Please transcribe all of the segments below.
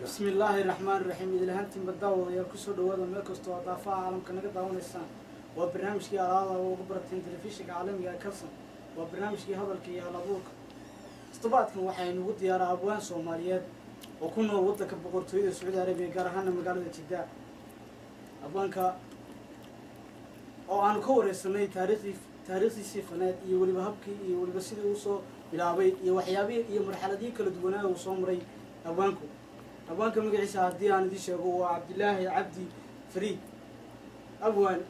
Bismi illaahi raxmaan raxiim. Idilhaantiinba daawadayaal, kusoo dhawaada meel kastoo aad daafaha caalamka naga daawanaysaan. Waa barnaamijkii alaada ugu barateen telefishinka caalamiga ee Kalsan. Waa barnaamijkii hadalka iyo hal abuurka. Toddobaadkan waxaynu ugu diyaaraa abwaan Soomaaliyeed oo ku nool waddanka Boqortooyada Sacuudi Arabiya, gaar ahaana magaalada Jidda. Abwaanka oo aanu ka wareysanay taariikhdii, taariikhdiisii faneed iyo weliba habkii iyo weliba sidii uu soo bilaabay iyo waxyaabihii iyo marxaladihii kala duwanaa uu soo maray abwaanku. Abwaanka magaciisa haddii aan idiin sheego waa Cabdilaahi Cabdi Fariid. Abwaan,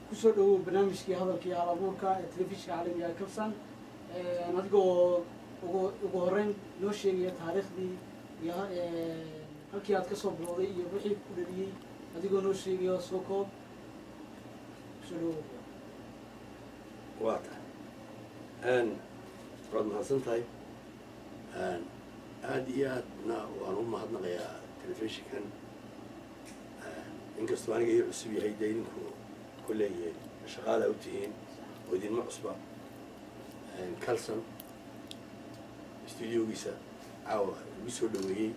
kusoo dhawow barnaamijkii hadalka iyo hal abuurka ee telefishinka caalamiga ee Kalsan, adigoo ugu horreyn noo sheegaya taariikhdii iyo halkii aad kasoo bilowday iyo wixii ku dhaliyey, adigoo noo sheegaya soo koob. Kusoo dhawow. Waa tahay, waad mahadsan tahay. Aada iyo aadna waan u mahadnaqayaa telefishinkan, inkastoo aniga ii cusub yahay. Dee idinku kolley shaqaala u tihiin oo idinma cusba. Calson studiogiisa caawa igu soo dhaweeyey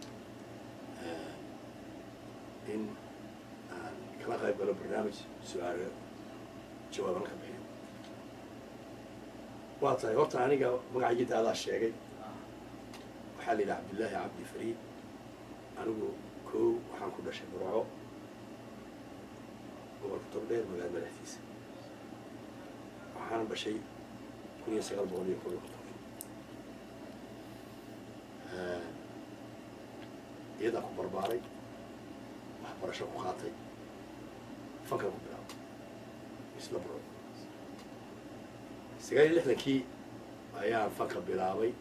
in aan kala qayb galo barnaamij su-aalo jawaaban ka bixiyo. Waa tahay, horta aniga magacayga adaa sheegay, waxaa la yidhaha Cabdillaahi Cabdi Fariid. Anigu kow waxaan ku dhashay Burco, gobolka Togdheer, magaalada madaxdiisa. Waxaana dhashay 1951. Iyadaa ku barbaaray, waxbarasho ku qaatay, fankan ku bilaabay isla Burco. 69-kii ayaan fanka bilaabay,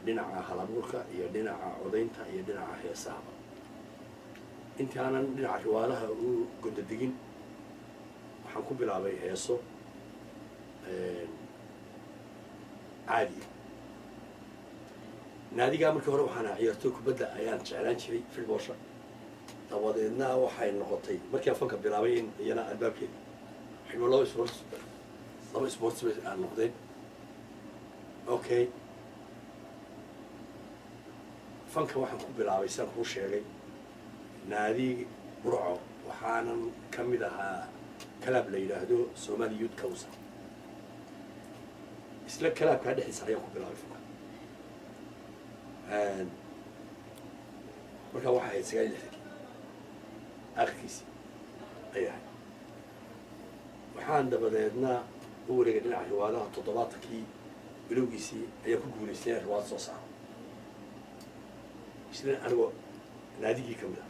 dhinaca halabuurka iyo dhinaca codaynta iyo dhinaca heesahaba. Intaanan dhinaca riwaadaha u gondadegin, waxaan ku bilaabay heeso caadiya naadigaa. Markii hore waxaan ahaa ciyaartooy kubadda ayaan jeclaan jiray, filboosha. Dabadeedna waxay noqotay markii aan fanka bilaabay in iyana albaabkeeda xidhmo. Laba sport, laba sports bay aan noqdeen. Okay, fanka waxaan ku bilaabay, sidaan kuu sheegay, naadi Burco. Waxaanan ka mid ahaa club la yidhaahdo Somali Youth Council. Isla clubkaa dhexdiisa ayaan ku bilaabay fanka. Markaa waxay ahayd 69-kii akhirkiisii ayay ahayd. Waxaan dabadeedna u wareegay dhinaca riwaadaha. 70-kii bilowgiisii ayaan ku guulaystay inaan riwaad soo saaro, isla anigoo naadigii ka mid ah.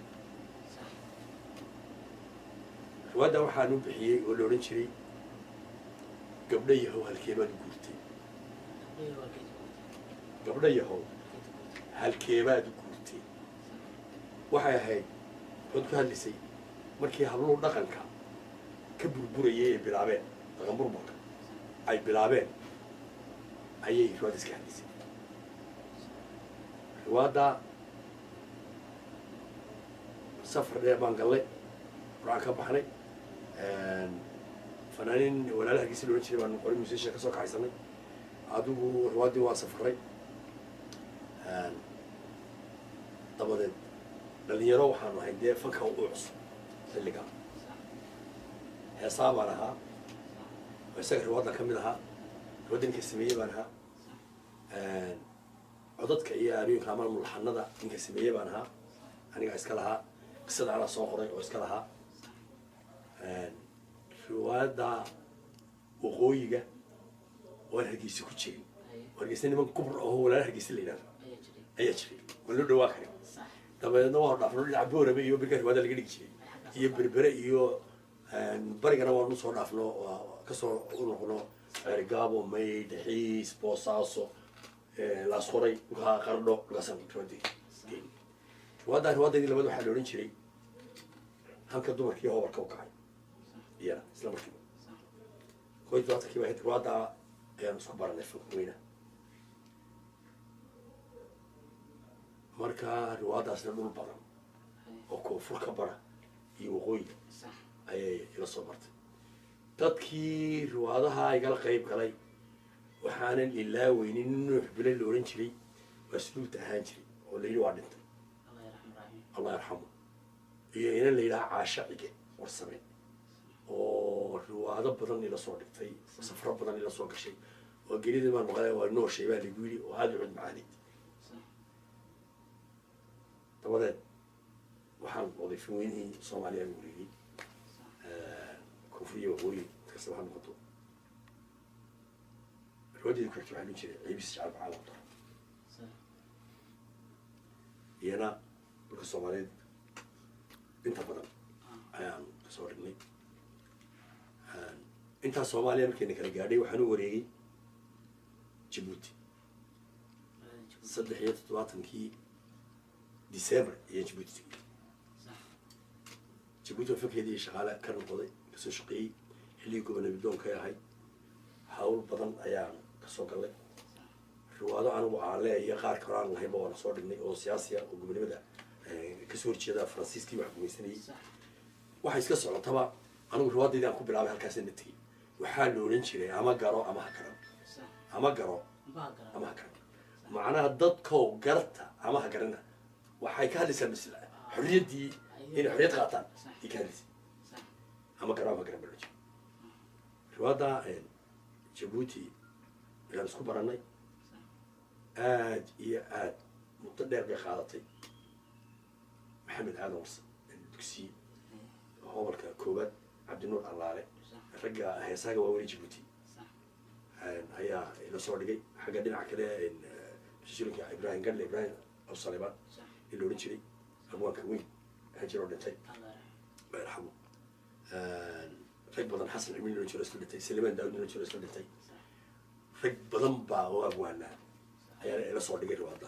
Riwaadda waxaan u bixiyey oo la odhan jiray "Gabdho Yahow Halkeebaad u Guurtay". "Gabdho Yahow Halkeebaad u Guurtay" waxay ahayd waxaad ku hadlaysay markii habluhu dhaqanka ka burburayay ay bilaabeen, dhaqan burburka ay bilaabeen ayay riwaadda iska hadlaysay. Riwaadda safar dheer baan gallay, Qur'aan ka baxnay, fanaaniin walaalaha Hargeysa la odhan jiray baan qori musician ka soo kaxaysanay. Adigu riwaaddii waan safaray. Dabadeed dhalinyaro waxaanu ahay dee fanka u cusub xilligaa. Heesaa baan ahaa oo isaga riwaaddan ka mid ahaa, riwaadda ninka sameeyey baan ahaa, codadka iyo aalooyinka ama mulxanada ninka sameeyey baan ahaa, anigaa iska lahaa, qisada anaa soo qoray oo iska lahaa. Riwaayadda waqooyiga waan Hargeysa ku jirin. Hargeysa niman kubr oo walaala Hargeysa la yidhahdo ayaa jiray, waan loo dhawaa karin. Dabadeedna waan dhaafno dhinaca Boorame iyo birka riwaayada laga dhigi jiray iyo Berbere iyo barigana waan usoo dhaafno, kasoo u noqno Ceerigaabo, Maydh, Xiis, Boosaaso, Laasqoray, dhulkaa Qardho, dhulkaasaan riwaadii geyn. Riwaaddaa, riwaadaydii labaad, waxaa la odhan jiray "Halka Dumarkii Hobarka u Kacay". Iyana isla markiiba 71-kii baa ahayd. Riwaaddaa ayaan isku baranay fanka weyna. Marka riwaaddaasna dhul badan oo koonfur ka bara iyo waqooyiga ayay ila soo martay. Dadkii riwaadaha igala qayb galay waxaanan ilaaweynin nin Nuux Bile la odhan jiray, waa asluubta ahaan jiray oo la yidhi waa dhintay. Allah yarxamu, iyo inan la yidhaha Caasha Cige Warsame oo riwaado badan ila soo dhigtay, safro badan ila soo gashay, oo geridii baan maqlay waa nooshay baa lagu yidhi, oo aada u cod macaanayd. Dabadeed waxaan noqday fanweynihii Soomaaliya aan wareegay, koonfur iyo waqooyi kasta waxaa noqoto. Riwaadeeda ku xigta waxaa odhan jiray Ciibis Jacalba Caalam Daro, iyana dhulka Soomaaliyeed inta badan ayaan kasoo dhignay. Intaas Soomaaliya markayna kala gaadhay, waxaan u wareegay Jabuuti. 73-kii December ayaan Jabuuti tegay. Jabuuti waa fakeedii shaqaale ka noqday, kasoo shaqeeyey xilligii gobonabidoonkay ahayd. Hawl badan ayaan kasoo galay, riwaado anigu aan le iyo qaar kaloo aan lahaynba waana soo dhignay, oo siyaasiya oo gobonimada kasoo horjeeda Faransiiskii wax gumaysanayay. Waxay iska socotaba, anigu riwaadaydii aan ku bilaabay halkaasna tegey waxaa la odhan jiray Ama Garo Ama Ha Garan, Ama Garo Ama Ha Garan, macnaha dadkow garta ama ha garana. Waxay ka hadlaysaa masla xorriyaddii, inay xorriyad qaataan ay ka hadlaysay. Ama Garo Ama Ha Garan baa loo jiray riwaadda. Jabuuti ayaan isku baranay aad iyo aad. Muddo dheer bay qaadatay. Maxamed Aadan Warsa Dugsiye, hobalka koowaad, Cabdinuur Allaale, ragga heesaaga waaweyn Jabuuti ayaa ila soo dhigay. Xagga dhinaca kale shilinka Ibrahim Gadle, Ibrahim Awsaleban in la odhan jiray, abwaanka weyn ahaan jira oo dhintay, Allah yarxamu. Rag badan, Xasan Cimin la odhan jiro isla dhintay, Salimaan Daawud la odhan jiro isla dhintay, rag badan baa oo abwaanaa ayaa ila soo dhigay riwaadda.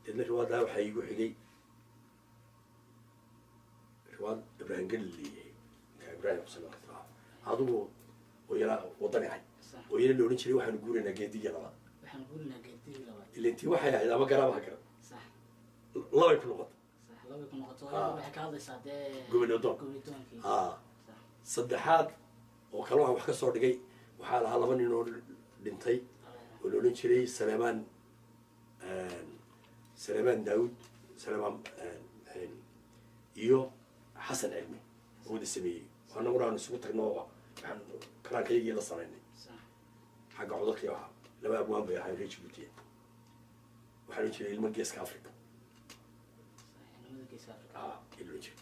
Deedna riwaaddaa waxaa iigu xigay riwaad Ibrahim Gadle leeyahay, ninka Ibrahim Awsaleban ka tiraa adigu oo yara wadani ahay, oo yara la odhan jiray Waxaanu Guuraynaa Geedigii Labaad. Waxaan guurinaa Geedigii Labaad. Ilentii waxay ahayd Ama Garaama Ha Garan, labay ku noqotay. Sax, labay ku noqoto. Waxay ka hadlaysaa dee Gobonaddoon. Gobonadoonkii. Saddexaad oo kale waxaan wax ka soo dhigay waxaa lahaa laba nin oo dhintay oo la odhan jiray Salemaan Daawud Salemaan iyo Xasan Cilmi oo wada sameeyey. Annaguna aan isugu tagno oo waxaan karaankayagii la samaynay xagga codadkii ahaa. Laba abwaan bay ahayn reer Jabuutiya. Waxaa la odhan jiray Ilmo Geeska Africa. Ciidamada Geeska Africa. Ee la odhan jiray.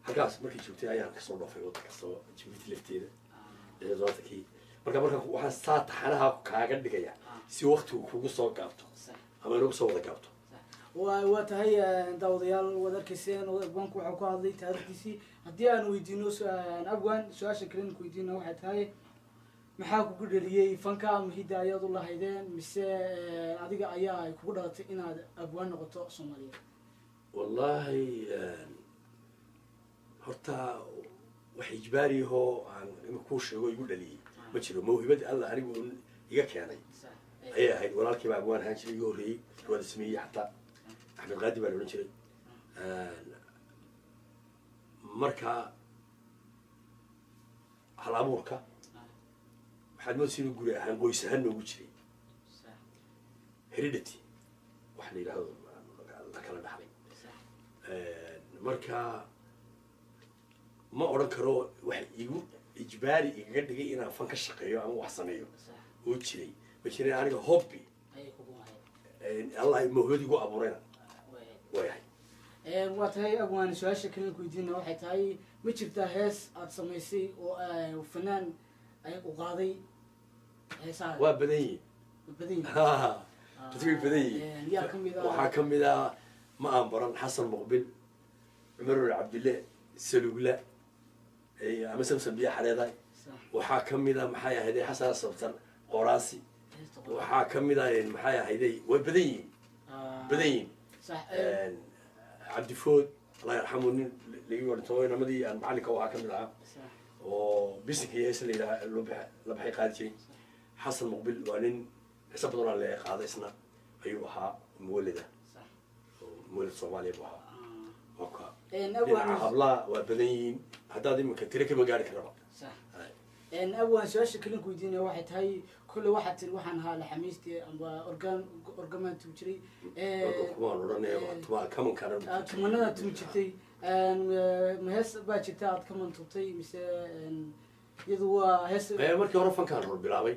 Halkaas markay joogtay ayaan kasoo dhoofay waddan kastaba, Jabuuti lafteeda, 76-kii. Marka waxaan saa taxanaha kaaga dhigaya si waktigu kugu soo gaabto ama inagu soo wada gaabto. Waa tahay, daawadayaal, waad arkayseen oo abwaanku waxuu ka hadlay taariikhdiisii. Haddii aan weydiino abwaan su-aasha kalen ku weydiino waxay tahay, maxaa kugu dheliyey fanka? Ama hidda ayaad u lahaydeen, mise adiga ayaa ay kugu dhalatay inaad abwaan noqoto Soomaaliyeed? Wallahi horta wax ijbaariyahoo aan ima kuu sheego igu dhaliyey ma jiro. Mawhibadii Alla anigu un iga keenay ayay ahayd. Walaalkii baa abwaan ahaan jiray iga horreeyey, riwaada sameeyey xataa, Axmed Qaadi baa la odhan jiray. Marka hal abuurka waxaad moodaysa inuu guri ahaan, qoys ahaan noogu jiray, heredity wax la yidhaahdo la kala dhaxlay. Marka ma odhan karo wax igu ijbaari igaga dhigay inaan fan ka shaqeeyo ama wax sameeyo oo jiray ma jirin. Aniga hobby ayay kugu ahayd. Allah mawhibad igu abuurayna way ahayd. Way ahayd. Waa tahay abwaan, su-aasha kalen ku weydiina waxay tahay, ma jirtaa hees aad samaysay oo fanaan ay u qaaday heesaha? Waa badan yihin. Badan yihiin. Dadku way badan yihiin. Yaa ka mid ah? Waxaa ka mid ah, ma aan baran, Xasan Muqbil, Cumar Cabdille Salugla ama Samsam Biya Xareeday. Waxaa ka mid ah, maxay ahayday, Xasan Sabtan Qoraasi. Heesta qoraasi. Waxaa ka mid ah, maxay ahayday, way badan yihiin, badan yihiin. Cabdifood, Allah yarxamu, nin laga warinto inamadii aan macallinka u ahaa ka mid ahaa oo bisinka iyo heesa la yidhaha loo la baxay qaadi jiray. Xasan Muqbil waa nin heesa badan aan lee qaaday isna ayuu ahaa, muwalida oo muwalid Soomaaliya buu ahaa. Waa ka dhinaca hablaha waa badan yihiin, haddaad iminka tiro kama gaari karaba. Abwaan, su-aasha kalen ku weydiinaya waxay tahay Kulle waxaad tiri waxaan ahaa laxamiistii amba organ orgamaan tumi jiray. Kumaan odhanaya tumaa kamankana. Kamanada tumi jirtay. Ma hees baa jirta aad kaman tubtay mise iyadu waa hees? Markii hore fankaan hor bilaabay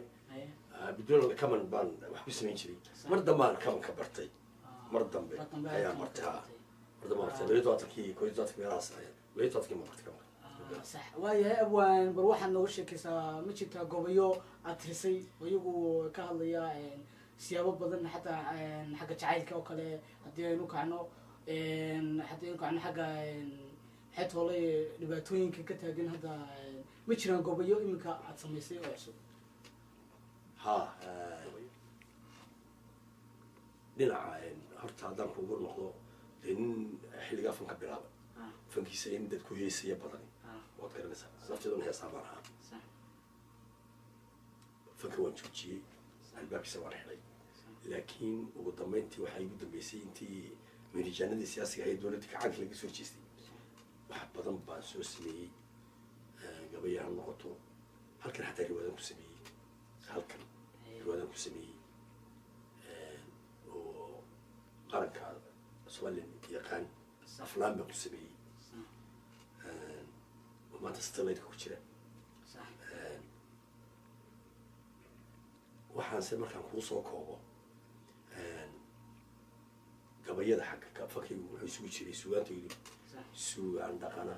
biduun kaman baan wax ku samayn jiray. Mar dambaan kamanka bartay, mar dambe ayaan bartay. Ha, mar dambe bartay 72-kii, 71-kii meelahaas, 72-kii ma bartay kamanka. Sax, waayahay abwaan. Bal waxaad nooga sheekaysaa, ma jirtaa gobayo aad tirisay oo iyagu ka hadlaya siyaabo badan, xataa xagga jacaylka oo kale, haddii aynu kacno xagga xetoole dhibaatooyinka ka taagan hadda? Ma jiraan gobayo iminka aad samaysay oo cusub? Ha, dhinaca horta haddaan kugu noqdo, dee nin xilligaa fanka bilaabay fankiisa in dad ku heesaya badani waad garanaysaa, lafteeduna heesaa baan ahaa. Fanka waan joojiyey, albaabkiisa waan xidhay, laakiin ugu dambeyntii waxaa igu dambeysay intii merijaanadii siyaasiga ahayd dowladda kacaanka laga soo jeestay. Wax badan baan soo sameeyey, gabayo ha noqoto, halkan xataa riwaadaan ku sameeyey, halkan riwaadaan ku sameeyey oo qaranka Somalilan yaqaan. Aflaan baan ku sameeyey oo maanta satellite-ka ku jira. Waxaanse markaan kuu soo koobo gabayada xagga fakrigu wuxuu isugu jiray suugaantaydu suugaan dhaqana,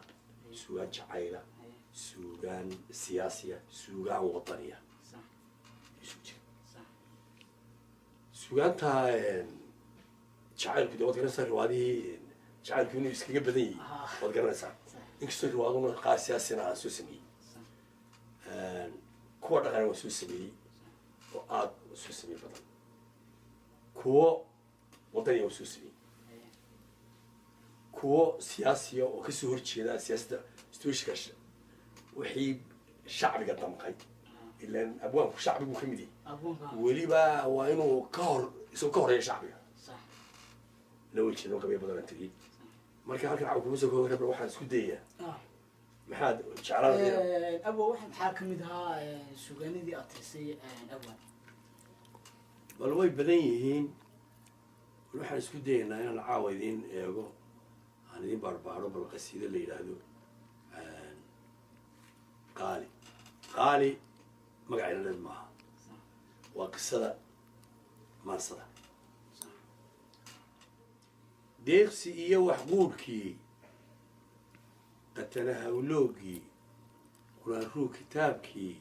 suugaan jacayla, suugaan siyaasiya, suugaan wadaniya isugu jira. Suugaanta jacaylku de waad garanaysaa, riwaadihii jacaylku inuu iskaga badan yahay waad garanaysaa, inkastoo riwaaduna qaar siyaasina aan soo sameeyey, kuwa dhaqana waan soo sameeyey oo aada soo sameey badan, kuwo wadaniya waan soo sameeyey, kuwo siyaasiya oo kasoo horjeeda siyaasadda situationka wixii shacbiga damqay, ilaan abwaanku shacbigu ka mid yahay, weliba waa inuu ka hor isagoo ka horeeya shacbiga la way jeedo. Qabyo badan aan tiriyey marka halkan caawa kuma soo koobi karno. Waxaan isku dayayaa maxaad jeclaan? Abwa, waxa maxaa kamid ahaa suugaanadii aad tirisay, abwaan? Bal way badan yihiin. Bal waxaan isku dayaynaa inaan caawa idiin eego, aan idiin baarbaaro bal qasiido la yidhaahdo Qaali. Qaali magaceena maaha, waa qisada maansada. Deeqsi iyo waxquudhkii, qatana hawloogii, quraanruu kitaabkii,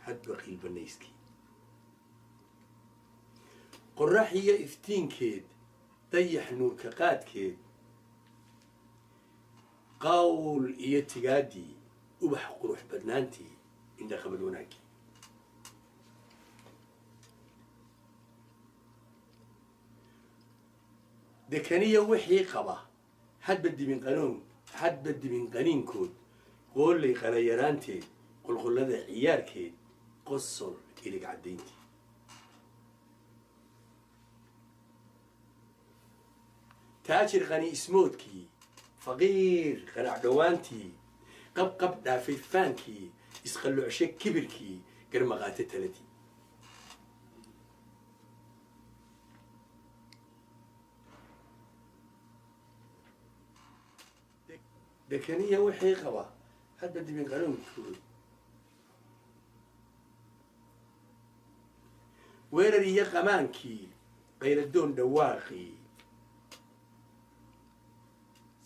hadba qiilbanayskii, qorax iyo iftiinkeed, dayax nuurka qaadkeed, qawl iyo tigaadii, ubax qurux badnaantii, indhaqabad wanaaggii, dekaniya wixii qaba, hadba dibin qanoon, hadba dibin qaniinkood, qoolay qalayaraanteed, qolqollada ciyaarkeed, qosol ilig caddayntii, taajir qani ismoodkii, faqiir qanac dhowaantii, qabqab dhaafay faankii, isqalluucshe kibirkii, garmaqaate taladii. Dekaniya wixii qaba, hadba dibin qanuunkood, weerar iyo qamaankii, qayladoon dhawaaqii,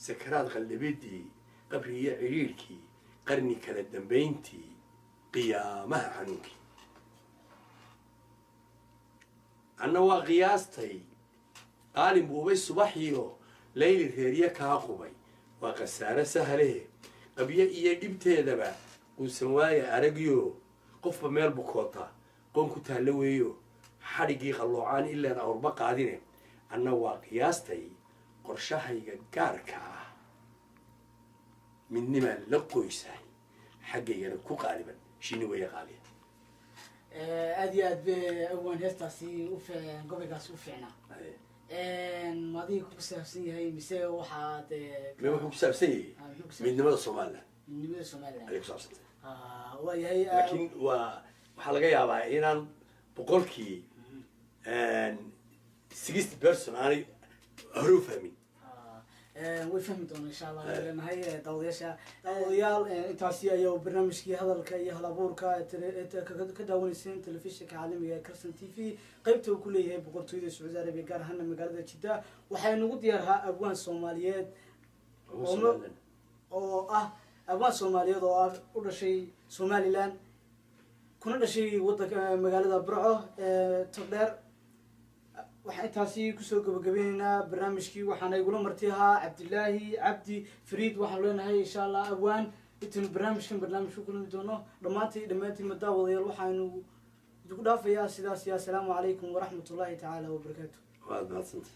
sakaraad qaldhabidii, qabri iyo cidhiidhkii, qarni kala dambayntii, qiyaamaha xanuunkii. Anna waa qiyaastay qaalin buubay subaxiyo layli reerye kaa qubay, waa khasaare sahalehe, qabyo iyo dhibteedaba quusan waaya aragyo, qofba meel bukoota qoon ku taallo weeyo, xadhiggii qalloocaan ilaan awrba qaadine. Anna waa qiyaastay qorshahayga gaarka ah, midnimaan la qoysahay, xaggaygana ku qaaliban shini weeye qaaliya. Aada iyo aad be awaan heestaasi gobaygaasi u fiicnaa. Ma adiga ku saabsan yahay mise waxaad Me wuxuu ku saabsan yahay muxuu ku saabsan? Midnimada Somaliland. Midnimada Somaliland ayay ku saabsantay. Waayahay. Laakiin waa waxaa laga yaabaa inaan Boqolkii 60% aanay hore u fahmin. Way fahmi doonaa, insha Allah, ayaan leenahay daawadayaasha. Daawadayaal, intaasi ayaa barnaamijkii hadalka iyo halabuurka ka daawanayseen telefishinka caalamiga ee Carson TV, qeybta uu ku leeyahay Boqortooyada Sacuudi Arabiya, gaar ahaana magaalada Jidda. Waxaa nagu diyaarhaa abwaan Soomaaliyeed oo ah abwaan Soomaaliyeed oo ah u dhashay Somaliland, kuna dhashay wadanka magaalada Burco ee Togdheer. Waxaan intaasi kusoo gabagabeyneynaa barnaamijkii. Waxaana igula marti ahaa Cabdilaahi Cabdi Fariid. Waxaan leenahay, insha Allah, abwaan, intaynu barnaamijkan barnaamij ku kulmi doono, dhammaantii dhammaantiin madaawadayaal, waxaanu idinku dhaafayaa sidaas iyo assalaamu calaykum waraxmat ullahi tacaala wabarakaatu. Waad mahadsantay.